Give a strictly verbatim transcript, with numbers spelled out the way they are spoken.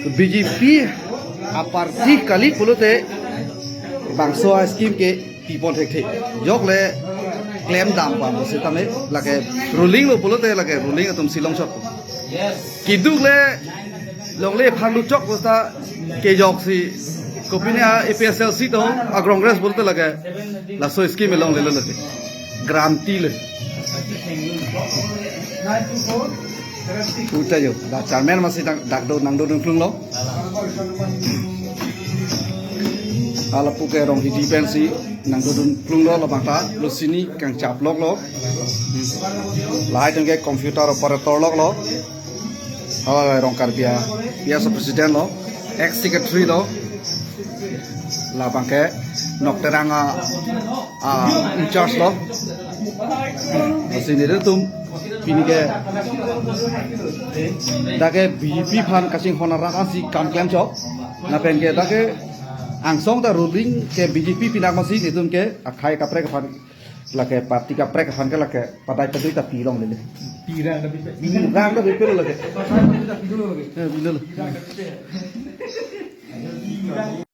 B J P aparty kali pulote bangso a-scheme ke pipon thekthe. Jok le klemdam pam setame lake ruling lo pulote lake ruling atum si longchot. Keduk le longle aphan luchok bosta kejok si kopine a-A P H L C to a-Congress pulote lake laso scheme longle lo lake. Guarantee le. Puta jo, la chairman masi dak, dak do nang do dun klung lo. Hala puke Ronghidi pensi nang do dun klung lo, labang ta lo sini kangchap lok lo. Hmm. Lahai tengke computer operator lok lo. Hala Rong Karbi a, vice president lo, ex secretary lo. Labang ke Nokterang a, a in charge lo. Lasi nelitum pini ke dak ke B J P aphan kachinghon arat ansi kam klemchok. Lapen ke dak ke angsong ta ruling ke B J P pinak masi nelitum ke akhai kaprek aphan lake party kaprek aphan ke lake padai padai ta pilong lele. Pirang ta pipe. Pirang ta pipe lo lake. Pasal itu ta pido lo lake. Eh, pido lo. Pirang ta pipe.